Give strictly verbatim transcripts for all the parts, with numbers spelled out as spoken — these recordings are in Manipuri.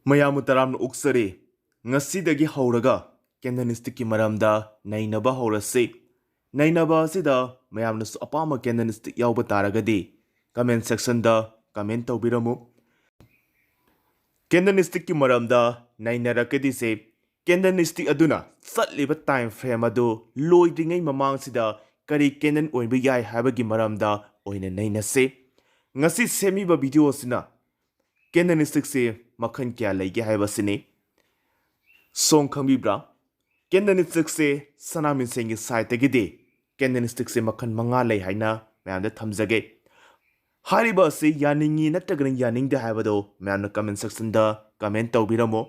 ꯃꯌꯥꯝꯕꯨ ꯇꯔꯥꯝꯅ ꯑꯣꯛꯆꯔꯤ꯫ ꯉꯁꯤꯗꯒꯤ ꯍꯧꯔꯒ candlestickꯀꯤ ꯃꯔꯝꯗ ꯅꯩꯅꯕ ꯍꯧꯔꯁꯤ꯫ ꯅꯩꯅꯕ ꯑꯁꯤꯗ ꯃꯌꯥꯝꯅꯁꯨ ꯑꯄꯥꯝꯕ candlestick ꯌꯥꯎꯕ ꯇꯥꯔꯒꯗꯤ comment sectionꯗ comment ꯇꯧꯕꯤꯔꯝꯃꯨ꯫ Candlestickꯀꯤ ꯃꯔꯝꯗ ꯅꯩꯅꯔꯛꯀꯗꯣꯏꯁꯦ candlestick ꯑꯗꯨꯅ ꯆꯠꯂꯤꯕ time frame ꯑꯗꯨ ꯂꯣꯏꯗ꯭ꯔꯤꯉꯩ ꯃꯃꯥꯡꯁꯤꯗ ꯀꯔꯤ candle ꯑꯣꯏꯕ ꯌꯥꯏ ꯍꯥꯏꯕꯒꯤ ꯃꯔꯝꯗ ꯑꯣꯏꯅ ꯅꯩꯅꯁꯤ꯫ ꯉꯁꯤ ꯁꯦꯝꯃꯤꯕ video ꯑꯁꯤꯅ candlestickꯁꯤ ꯃꯈꯜ ꯀꯌꯥ ꯂꯩꯒꯦ ꯍꯥꯏꯕꯁꯤꯅꯤ꯫ ꯁꯣꯝ ꯈꯪꯕꯤꯕ꯭ꯔꯥ? Candlestickꯁꯤ ꯁꯅꯥ ꯃꯤꯡꯁꯦꯟꯒꯤ sideꯇꯒꯤꯗꯤ candlestickꯁꯤ ꯃꯈꯜ ꯃꯉꯥ ꯂꯩ ꯍꯥꯏꯅ ꯃꯌꯥꯝꯗ ꯊꯝꯖꯒꯦ꯫ ꯍꯥꯏꯔꯤꯕ ꯑꯁꯤ ꯌꯥꯅꯤꯡꯉꯤ ꯅꯠꯇ꯭ꯔꯒꯅ ꯌꯥꯅꯤꯡꯗꯦ ꯍꯥꯏꯕꯗꯣ ꯃꯌꯥꯝꯅ comment sectionꯗ comment ꯇꯧꯕꯤꯔꯝꯃꯣ꯫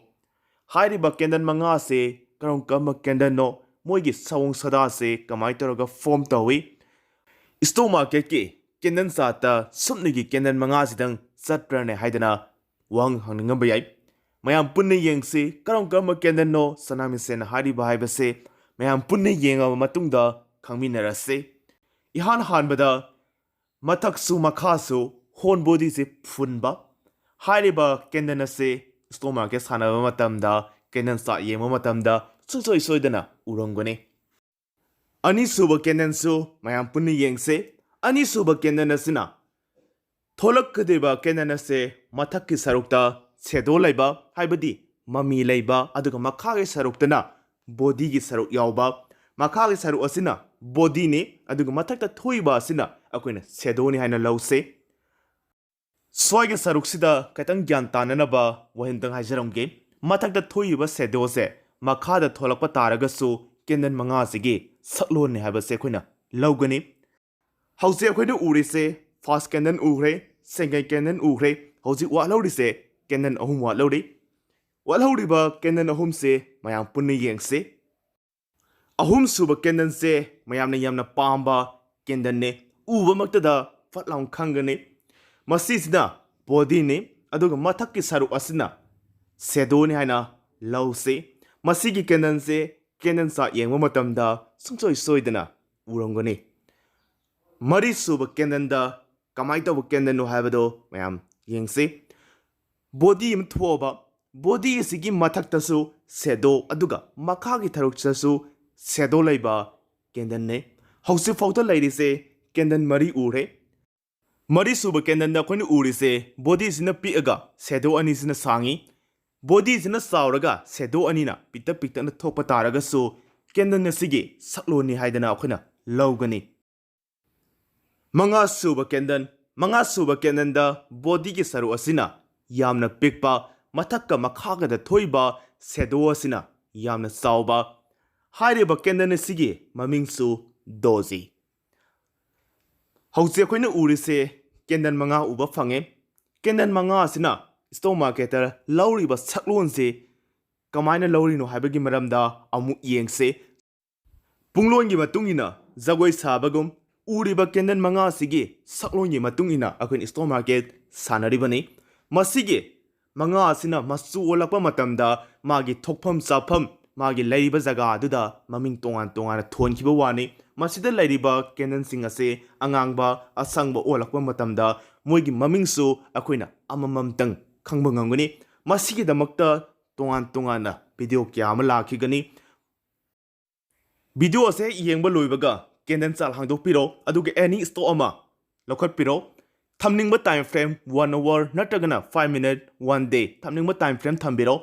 ꯍꯥꯏꯔꯤꯕ candle ꯃꯉꯥ ꯑꯁꯤ ꯀꯔꯝ ꯀꯔꯝꯕ candleꯅꯣ, ꯃꯣꯏꯒꯤ ꯁꯑꯣꯡ ꯁꯥꯗꯥꯁꯦ ꯀꯃꯥꯏꯅ ꯇꯧꯔꯒ form ꯇꯧꯏ, stock marketꯀꯤ candle chartꯇ ꯁꯨꯞꯅꯒꯤ candle ꯃꯉꯥꯁꯤꯗꯪ ꯆꯠꯄ꯭ꯔꯅꯦ ꯍꯥꯏꯗꯅ ꯋꯥꯍꯪ ꯍꯪꯅꯤꯡꯉꯝꯕ ꯌꯥꯏ꯫ ꯃꯌꯥꯝ ꯄꯨꯟꯅ ꯌꯦꯡꯁꯤ ꯀꯔꯝ ꯀꯔꯝꯕ candleꯅꯣ ꯁꯅꯥ ꯃꯤꯡꯁꯦꯟꯅ ꯍꯥꯏꯔꯤꯕ ꯍꯥꯏꯕꯁꯦ꯫ ꯃꯌꯥꯝ ꯄꯨꯟꯅ ꯌꯦꯡꯉꯕ ꯃꯇꯨꯡꯗ ꯈꯪꯃꯤꯟꯅꯔꯁꯤ꯫ ꯏꯍꯥꯟ ꯍꯥꯟꯕꯗ ꯃꯊꯛꯁꯨ ꯃꯈꯥꯁꯨ horn bodyꯁꯦ ꯐꯨꯟꯕ꯫ ꯍꯥꯏꯔꯤꯕ candle ꯑꯁꯤ stock market ꯁꯥꯟꯅꯕ ꯃꯇꯝꯗ, candle chart ꯌꯦꯡꯕ ꯃꯇꯝꯗ ꯁꯨꯡꯁꯣꯏ ꯁꯣꯏꯗꯅ ꯎꯔꯝꯒꯅꯤ꯫ ꯑꯅꯤꯁꯨꯕ candleꯁꯨ ꯃꯌꯥꯝ ꯄꯨꯟꯅ ꯌꯦꯡꯁꯦ꯫ ꯑꯅꯤꯁꯨꯕ candle ꯑꯁꯤꯅ ꯊꯣꯛꯂꯛꯀꯗꯧꯔꯤꯕ candle ꯑꯁꯦ ꯃꯊꯛꯀꯤ ꯁꯔꯨꯛꯇ shadow ꯂꯩꯕ, ꯍꯥꯏꯕꯗꯤ ꯃꯃꯤ ꯂꯩꯕ, ꯑꯗꯨꯒ ꯃꯈꯥꯒꯤ ꯁꯔꯨꯛꯇꯅ bodyꯒꯤ ꯁꯔꯨꯛ ꯌꯥꯎꯕ꯫ ꯃꯈꯥꯒꯤ ꯁꯔꯨꯛ ꯑꯁꯤꯅ bodyꯅꯤ, ꯑꯗꯨꯒ ꯃꯊꯛꯇ ꯊꯣꯛꯏꯕ ꯑꯁꯤꯅ ꯑꯩꯈꯣꯏꯅ shadowꯅꯤ ꯍꯥꯏꯅ ꯂꯧꯁꯦ꯫ ꯁ꯭ꯋꯥꯏꯒꯤ ꯁꯔꯨꯛꯁꯤꯗ ꯈꯤꯇꯪ ꯒ꯭ꯌꯥꯟ ꯇꯥꯅꯅꯕ ꯋꯥꯍꯩ ꯑꯝꯇꯪ ꯍꯥꯏꯖꯔꯝꯒꯦ꯫ ꯃꯊꯛꯇ ꯊꯣꯛꯏꯕ shadowꯁꯦ ꯃꯈꯥꯗ ꯊꯣꯛꯂꯛꯄ ꯇꯥꯔꯒꯁꯨ candle ꯃꯉꯥꯁꯤꯒꯤ ꯁꯛꯂꯣꯟꯅꯤ ꯍꯥꯏꯕꯁꯦ ꯑꯩꯈꯣꯏꯅ ꯂꯧꯒꯅꯤ꯫ ꯍꯧꯖꯤꯛ ꯑꯩꯈꯣꯏꯅ ꯎꯔꯤꯁꯦ first candle ꯎꯈ꯭ꯔꯦ, second candle ꯎꯈ꯭ꯔꯦ, ꯍꯧꯖꯤꯛ ꯋꯥꯠꯍꯧꯔꯤꯁꯦ candle ꯑꯍꯨꯝ ꯋꯥꯠꯍꯧꯔꯤ꯫ ꯋꯥꯠꯍꯧꯔꯤꯕ candle ꯑꯍꯨꯝꯁꯦ ꯃꯌꯥꯝ ꯄꯨꯟꯅ ꯌꯦꯡꯁꯤ꯫ ꯑꯍꯨꯝꯁꯨꯕ candleꯁꯦ ꯃꯌꯥꯝꯅ ꯌꯥꯝꯅ ꯄꯥꯝꯕ candleꯅꯦ꯫ ꯎꯕꯃꯛꯇꯗ ꯐꯠ ꯂꯥꯎꯅ ꯈꯪꯒꯅꯤ꯫ ꯃꯁꯤꯁꯤꯅ bodyꯅꯤ, ꯑꯗꯨꯒ ꯃꯊꯛꯀꯤ ꯁꯔꯨꯛ ꯑꯁꯤꯅ shadowꯅꯤ ꯍꯥꯏꯅ ꯂꯧꯁꯤ꯫ ꯃꯁꯤꯒꯤ candleꯁꯦ candle chart ꯌꯦꯡꯕ ꯃꯇꯝꯗ ꯁꯨꯡꯁꯣꯏ ꯁꯣꯏꯗꯅ ꯎꯔꯝꯒꯅꯤ꯫ ꯃꯔꯤꯁꯨꯕ candleꯗ ꯀꯃꯥꯏꯅ ꯇꯧꯕ candleꯅꯣ ꯍꯥꯏꯕꯗꯣ ꯃꯌꯥꯝ ꯌꯦꯡꯁꯤ꯫ Body ꯑꯃ ꯊꯣꯛꯑꯕ, Body ꯑꯁꯤꯒꯤ ꯃꯊꯛꯇꯁꯨ shadow, ꯑꯗꯨꯒ ꯃꯈꯥꯒꯤ ꯊꯔꯨꯛꯁꯤꯗꯁꯨ shadow ꯂꯩꯕ candleꯅꯦ꯫ ꯍꯧꯖꯤꯛꯐꯥꯎꯗ ꯂꯩꯔꯤꯁꯦ candle ꯃꯔꯤ ꯎꯔꯦ꯫ ꯃꯔꯤꯁꯨꯕ candleꯗ ꯑꯩꯈꯣꯏꯅ ꯎꯔꯤꯁꯦ bodyꯁꯤꯅ ꯄꯤꯛꯑꯒ shadow ꯑꯅꯤꯁꯤꯅ ꯁꯥꯡꯉꯤ꯫ Bodyꯁꯤꯅ ꯆꯥꯎꯔꯒ shadow ꯑꯅꯤꯅ ꯄꯤꯛꯇꯛ ꯄꯤꯛꯇꯛꯅ ꯊꯣꯛꯄ ꯇꯥꯔꯒꯁꯨ candle ꯑꯁꯤꯒꯤ ꯁꯛꯂꯣꯟꯅꯤ ꯍꯥꯏꯗꯅ ꯑꯩꯈꯣꯏꯅ ꯂꯧꯒꯅꯤ꯫ ꯃꯉꯥꯁꯨꯕ candle, ꯃꯉꯥꯁꯨꯕ candleꯗ bodyꯒꯤ ꯁꯔꯨꯛ ꯑꯁꯤꯅ ꯌꯥꯝꯅ ꯄꯤꯛꯄ, ꯃꯊꯛꯀ ꯃꯈꯥꯒꯗ ꯊꯣꯛꯏꯕ shadow ꯑꯁꯤꯅ ꯌꯥꯝꯅ ꯆꯥꯎꯕ꯫ ꯍꯥꯏꯔꯤꯕ candle ꯑꯁꯤꯒꯤ ꯃꯃꯤꯡꯁꯨ doji꯫ ꯍꯧꯖꯤꯛ ꯑꯩꯈꯣꯏꯅ ꯎꯔꯤꯁꯦ candle ꯃꯉꯥ ꯎꯕ ꯐꯪꯉꯦ꯫ Candle ꯃꯉꯥ ꯑꯁꯤꯅ stock marketꯇ ꯂꯧꯔꯤꯕ ꯁꯛꯂꯣꯟꯁꯦ ꯀꯃꯥꯏꯅ ꯂꯧꯔꯤꯅꯣ ꯍꯥꯏꯕꯒꯤ ꯃꯔꯝꯗ ꯑꯃꯨꯛ ꯌꯦꯡꯁꯦ꯫ ꯄꯨꯡꯂꯣꯟꯒꯤ ꯃꯇꯨꯡ ꯏꯟꯅ ꯖꯒꯣꯏ ꯁꯥꯕꯒꯨꯝ, ꯎꯔꯤꯕ candle ꯃꯉꯥ ꯑꯁꯤꯒꯤ ꯁꯛꯂꯣꯟꯒꯤ ꯃꯇꯨꯡ ꯏꯟꯅ ꯑꯩꯈꯣꯏꯅ stock market ꯁꯥꯟꯅꯔꯤꯕꯅꯤ꯫ ꯃꯁꯤꯒꯤ ꯃꯉꯥ ꯑꯁꯤꯅ ꯃꯆꯨ ꯑꯣꯜꯂꯛꯄ ꯃꯇꯝꯗ ꯃꯥꯒꯤ ꯊꯣꯛꯐꯝ ꯆꯥꯐꯝ, ꯃꯥꯒꯤ ꯂꯩꯔꯤꯕ ꯖꯒꯥ ꯑꯗꯨꯗ ꯃꯃꯤꯡ ꯇꯣꯉꯥꯟ ꯇꯣꯉꯥꯟꯅ ꯊꯣꯟꯈꯤꯕ ꯋꯥꯅꯤ꯫ ꯃꯁꯤꯗ ꯂꯩꯔꯤꯕ candleꯁꯤꯡ ꯑꯁꯤ ꯑꯉꯥꯡꯕ, ꯑꯁꯪꯕ ꯑꯣꯜꯂꯛꯄ ꯃꯇꯝꯗ ꯃꯣꯏꯒꯤ ꯃꯃꯤꯡꯁꯨ ꯑꯩꯈꯣꯏꯅ ꯑꯃꯃꯝꯇꯪ ꯈꯪꯕ ꯉꯝꯒꯅꯤ꯫ ꯃꯁꯤꯒꯤꯗꯃꯛꯇ ꯇꯣꯉꯥꯟ ꯇꯣꯉꯥꯟꯅ video ꯀꯌꯥ ꯑꯃ ꯂꯥꯛꯈꯤꯒꯅꯤ꯫ Video ꯑꯁꯦ ꯌꯦꯡꯕ ꯂꯣꯏꯕꯒ candle chart ꯍꯥꯡꯗꯣꯛꯄꯤꯔꯣ, ꯑꯗꯨꯒ any stock ꯑꯃ ꯂꯧꯈꯠꯄꯤꯔꯣ꯫ ꯊꯝꯅꯤꯡꯕ time frame, one hour ꯅꯠꯇ꯭ꯔꯒꯅ five minute, one day, ꯊꯝꯅꯤꯡꯕ time frame ꯊꯝꯕꯤꯔꯣ꯫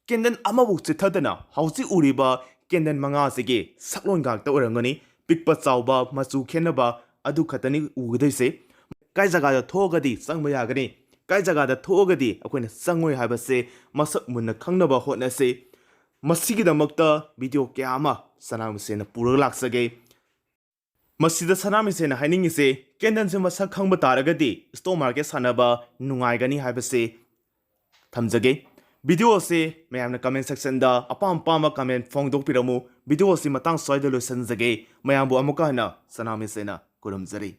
Candle ꯑꯃꯕꯨ ꯆꯤꯠꯊꯗꯅ ꯍꯧꯖꯤꯛ ꯎꯔꯤꯕ candle ꯃꯉꯥ ꯑꯁꯤꯒꯤ ꯁꯛꯂꯣꯟ ꯉꯥꯛꯇ ꯑꯣꯏꯔꯝꯒꯅꯤ꯫ ꯄꯤꯛꯄ ꯆꯥꯎꯕ, ꯃꯆꯨ ꯈꯦꯠꯅꯕ ꯑꯗꯨ ꯈꯛꯇꯅꯤ ꯎꯒꯗꯣꯏꯁꯦ꯫ ꯀꯥꯏ ꯖꯒꯥꯗ ꯊꯣꯛꯑꯒꯗꯤ ꯆꯪꯕ ꯌꯥꯒꯅꯤ, ꯀꯥꯏ ꯖꯒꯥꯗ ꯊꯣꯛꯑꯒꯗꯤ ꯑꯩꯈꯣꯏꯅ ꯆꯪꯉꯣꯏ ꯍꯥꯏꯕꯁꯦ ꯃꯁꯛ ꯃꯨꯟꯅ ꯈꯪꯅꯕ ꯍꯣꯠꯅꯁꯤ꯫ ꯃꯁꯤꯒꯤꯗꯃꯛꯇ video ꯀꯌꯥ ꯑꯃ ꯁꯅꯥꯃꯤꯁꯦꯟꯅ ꯄꯨꯔꯒ ꯂꯥꯛꯆꯒꯦ꯫ ꯃꯁꯤꯗ ꯁꯅꯥꯃꯤꯁꯦꯟꯅ ꯍꯥꯏꯅꯤꯡꯉꯤꯁꯦ, candleꯁꯦ ꯃꯁꯛ ꯈꯪꯕ ꯇꯥꯔꯒꯗꯤ stock market ꯁꯥꯟꯅꯕ ꯅꯨꯡꯉꯥꯏꯒꯅꯤ ꯍꯥꯏꯕꯁꯦ ꯊꯝꯖꯒꯦ꯫ Video ꯑꯁꯤ ꯃꯌꯥꯝꯅ comment sectionꯗ ꯑꯄꯥꯝ ꯑꯄꯥꯝꯕ comment ꯐꯣꯡꯗꯣꯛꯄꯤꯔꯝꯃꯨ꯫ Video ꯑꯁꯤ ꯃꯇꯥꯡ ꯁ꯭ꯋꯥꯏꯗ ꯂꯣꯏꯁꯤꯟꯖꯒꯦ꯫ ꯃꯌꯥꯝꯕꯨ ꯑꯃꯨꯛꯀ ꯍꯟꯅ ꯁꯅꯥꯃꯤꯁꯦꯟꯅ ꯈꯨꯔꯨꯝꯖꯔꯤ꯫